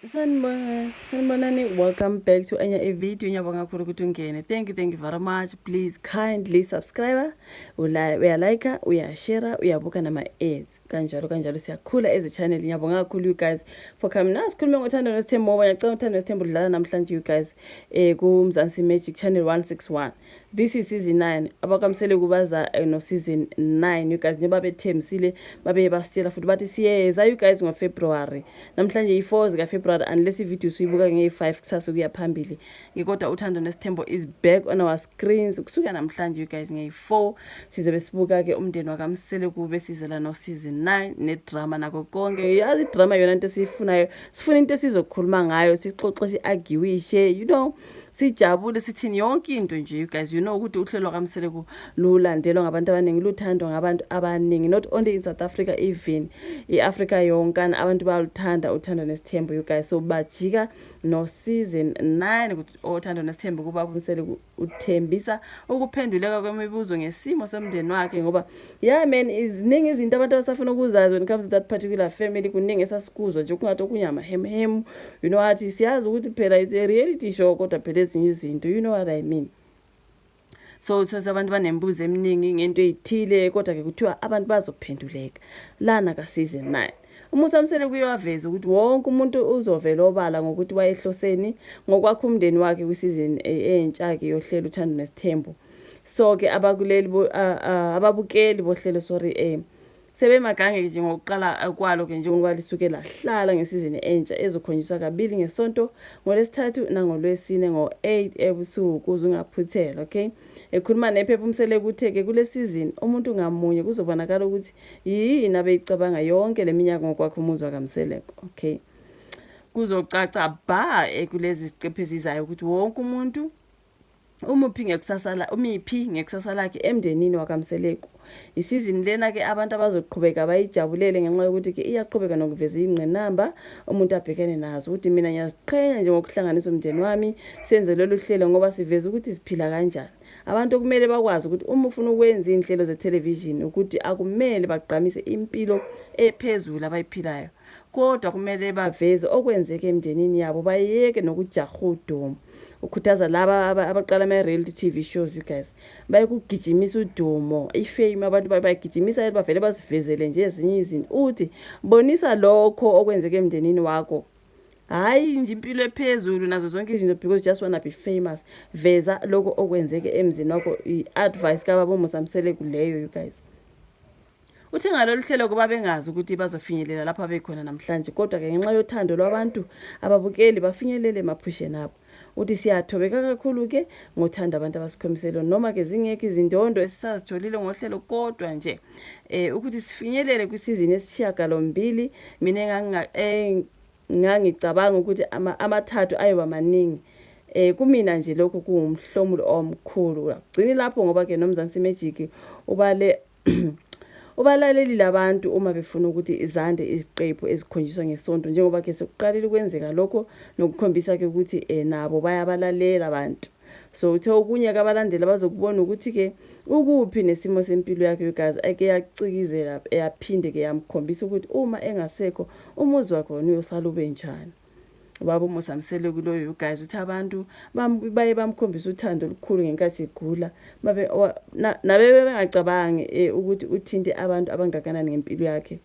Sanibona, sanibonani. Welcome back to enye i-video. Ngiyabonga kakhulu ukuthi ungene. Thank you, thank you very much. Please kindly subscribe, uyalike, uyashare, uyabuka nama-ads. Kanjalo kanjalo siyakhula as a channel. Ngiyabonga kakhulu you guys for coming. Na sikhulume ngoThando Nesithembu ngoba ngiyacela uThando Nesithembu ludlala namhlanje you guys kuMzansi Magic Channel 161. This is season 9. AbakwaMseleku baza no season 9 you guys njengoba bethembisile babe basitshela futhi bathi siyeza you guys ngoFebruary. Namhlanje yi-4 zikaFebruary unless i-video usuyibuka ngeyi-5 kusasa kuya phambili. Kodwa uThando Nesithembu is back on our screens kusuka namhlanje you guys ngeyi-4 sizobe sibuka ke umndeni wakaMseleku besizela no season 9 nedrama nako konke. Yazi idrama yona into esiyifunayo. Sifuna into esizokhuluma ngayo, sixoxe si-arguishe, sijabule sithini yonke into nje you guys. You know ukuthi uhlelo lwakaMseleku lulandelwa ngabantu abaningi, luthandwa ngabantu abaningi, not only in South Africa, even i-Africa yonkana abantu bayaluthanda uThando Nesithembu you guys. So bajika no season 9 ukuthi oThando Nesithembu kuba uMseleku uthembisa ukuphenduleka kwemibuzo ngesimo somndeni wakhe ngoba yeah man, iziningi izinto abantu abasafuna ukuzazi when it comes to that particular family. Kuningi esasikuzwa nje kungathi okunye amahemhemu, you know what, siyazi ukuthi phela is a reality show kodwa phela ezinye izinto, you know what I mean. So abantu banembuzo eminingi ngento eyithile kodwa ke kuthiwa abantu bazophenduleka lana ka season 9. UMusa Mseleku uyawaveza ukuthi wonke umuntu uzovela obala ngokuthi wayehloseni ngokwakha umndeni wakhe kwisizini entsha ke yohlelo uThando Nesithembu. So ke abakuleli ababukeli bohlelo, sorry, sebemagange nje ngokuqala kwalo ke njengoba lisuke lahlala ngesizini entsha ezokhonjiswa kabili ngesonto, ngoLwesithathu nangolwesine ngo-8 ebusuku uze ungaphuthelwa, okay. Ekhuluma nephepha uMseleku uthe-ke kule sizini umuntu ngamunye kuzobonakala ukuthi yini abeyicabanga yonke le minyaka ngokwakhe umuzi wakaMseleku, okay. Kuzocaca ba kulezi ziqephu ezizayo ukuthi wonke umuntu umuphi ngekusasa la umiphi ngekusasa lakhe emndenini wakaMseleku. Isizini lena ke abantu abazoqhubeka bayijabulele ngenxa yokuthi ke iyaqhubeka nokuveza ingqinamba umuntu abhekene nazo ukuthi mina ngiyaziqhenya nje ngokuhlanganisa umndeni wami senze lolu hlelo ngoba siveza ukuthi siphila kanjani. Abantu kumele bakwazi ukuthi uma ufuna ukwenza iy'nhlelo ze-television ukuthi akumele bagqamise impilo ephezulu abayiphilayo kodwa kumele baveze okwenzeka emndenini yabo bayeke nokujaha udumo. Ukhuthaza laba abaqala ama-reality TV shows you guys bayekugijimisa udumo, ifame abantu bayagijimisa bavele basivezele nje ezinye izinto. Uthi bonisa lokho okwenzeka emndenini wakho, hhayi nje impilo ephezulu nazo zonke izinto because just wanna be famous. Veza lokho okwenzeke emzini wakho, i-advice kababa uMusa Mseleku leyo you guys. Uthe ngalolu hlelo kuba bengazi ukuthi bazofinyelela lapho abekhona namhlanje kodwa-ke ngenxa yothando lwabantu ababukeli bafinyelele emaphusheni abo. Uthi siyathobeka kakhulu-ke ngothando abantu abasikhombisele noma-ke zingekho izindondo esisazitholile ngohlelo kodwa nje ukuthi sifinyelele kwisizini esishiyagalombili mina ngangicabanga ukuthi amathathu ayoba maningi. Kumina nje lokhu kuwumhlomulo omkhulu. Akugcini lapho ngoba ke noMzansi Magic ubale ubalalelile abantu uma befuna ukuthi zande iziqephu ezikhonjiswa ngesonto njengoba ke sekuqalile ukwenzeka lokho nokukhombisa ke ukuthi nabo bayabalalela abantu. So uthe okunye ke abalandeli abazokubona ukuthi ke ukuphi nesimo sempilo yakhe you guys eke yacikizela yaphinde ke yamkhombisa ukuthi uma engasekho umuzi wakhe wona uyosala ube njani. Ubaba uMusa Mseleku loyo you guys uthi abantu baye bamkhombisa uthando olukhulu ngenkathi egula babe nabe bengacabangi ukuthi uthinte abantu abangakanani ngempilo yakhe.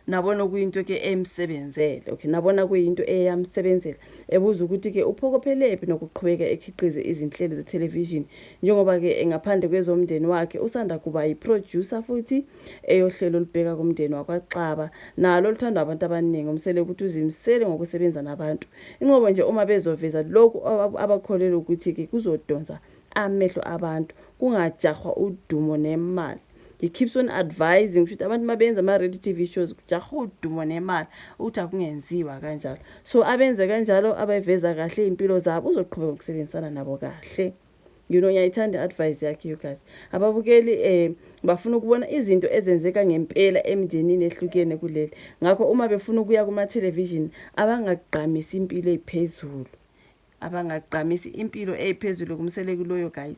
Nabona kuyinto ke emsebenzele, okay, nabona kuyinto eyamsebenzela. Ebuza ukuthi ke uphokophelephi nokuqhubeka ekhiqize izinhlelo ze-television njengoba ke ngaphandle kwezomndeni wakhe usanda kuba yi-producer futhi eyohlelo olubheka kumndeni wakwaXaba nalo oluthandwa abantu abaningi. UMseleku ukuthi uzimisele ngokusebenza nabantu inqobo nje uma bezoveza lokhu abakholelwa ukuthi ke kuzodonsa amehlo abantu kungajahwa udumo nemali. He keeps on advising ukuthi abantu mabenza ama-reality TV shows kujahwa udumo nemali ukuthi akungenziwa kanjalo. So abenze kanjalo abayiveza kahle iy'mpilo zabo uzoqhubeka ukusebenzisana nabo kahle. You know ngiyayithanda i-advice yakhe you guys. Ababukeli bafuna ukubona izinto ezenzeka ngempela emndenini ehlukene kuleli. Ngakho uma befuna ukuya kuma-television abangagqamisi impilo eyiphezulu. Abangagqamisi impilo eyiphezulu kuMseleku loyo guys.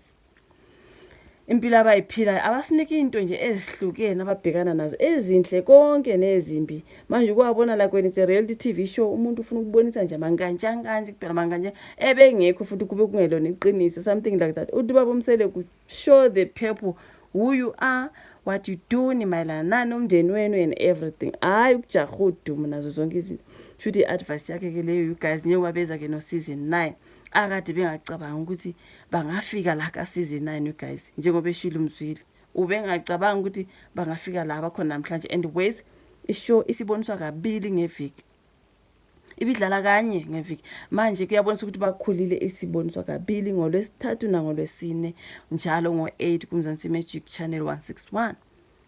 Impilo abayiphilayo, abasinike into nje ezihlukene ababhekana nazo, ezinhle konke nezimbi. Manje ukwabona la kwena, it's a reality TV show. Umuntu ufuna ukubonisa nje amankantshankantshi kuphela, mankantsha ebengekho futhi kube kungelona iqiniso, something like that. Uthi baba uMseleku, show the people who you are, what you do, nimayelana nani, umndeni wenu and everything, hhayi ukujaha udumo nazo zonke izinto. Shuthi i-advice yakhe-ke leyo, you guys, njengoba beza-ke no-season 9, akade bengacabanga ukuthi bangafika la ka-season 9, you guys. Njengoba eshilo umzwile, ubengacabanga ukuthi bangafika la bakhona namhlanje. And ways ishow isiboniswa kabili ngeviki, ibidlala kanye ngeviki, manje kuyabonisa ukuthi bakhulile. Isiboniswa kabili ngolwesithathu nangolwesine njalo ngo-8 kuMzansi Magic channel 161.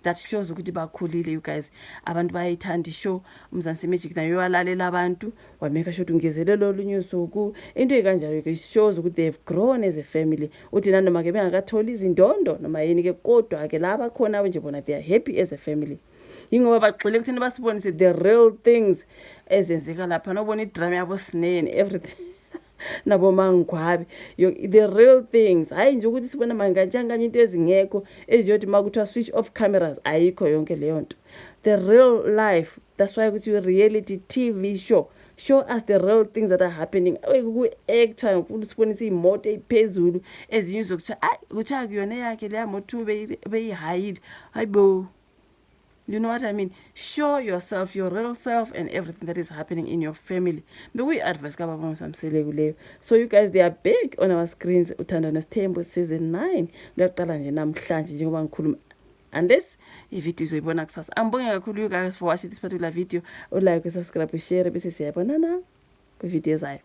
That shows ukuthi bakhulile, you guys. Abantu bayayithanda ishow. UMzansi Magic nayo walalela abantu, wamake sure ukuthi ungezelele olunye usuku, into ey'kanjalo. It shows ukuthi they've grown as a family. Uthi nanoma-ke bengakatholi izindondo noma yini-ke, kodwa-ke la bakhona nje bona, they are happy as a family, yingoba bagxile ekutheni basibonise the real things ezenzeka lapha. Nobona idrama yabo sinene, everything, nabomangwabe, the real things, hhayi nje ukuthi sibone mankantshankanye into ezingekho eziyothi uma kuthiwa switch off cameras, ayikho yonke leyo nto. The real life. That's why kuthi reality TV show. Show us the real things that are happening. Ku-actwa futhi sibonise iy'moto ey'phezulu, ezinye uzokuthiwa ayi, kuthiwa kuyona eyakhe leya moto beyihayile. Hayi bo, you know what I mean? Show yourself, your real self and everything that is happening in your family. Bekuyi-advice kababa Musa Mseleku leyo. So you guys, they are big on our screens. Uthando Nesithembu season 9 luyaqala nje namhlanje njengoba ngikhuluma, unless ividiyo izoyibona kusasa. Angibonge kakhulu, you guys, for watching this particular video. Ulike, usubscribe, ushare, bese siyabonana kwividiyo ezayo.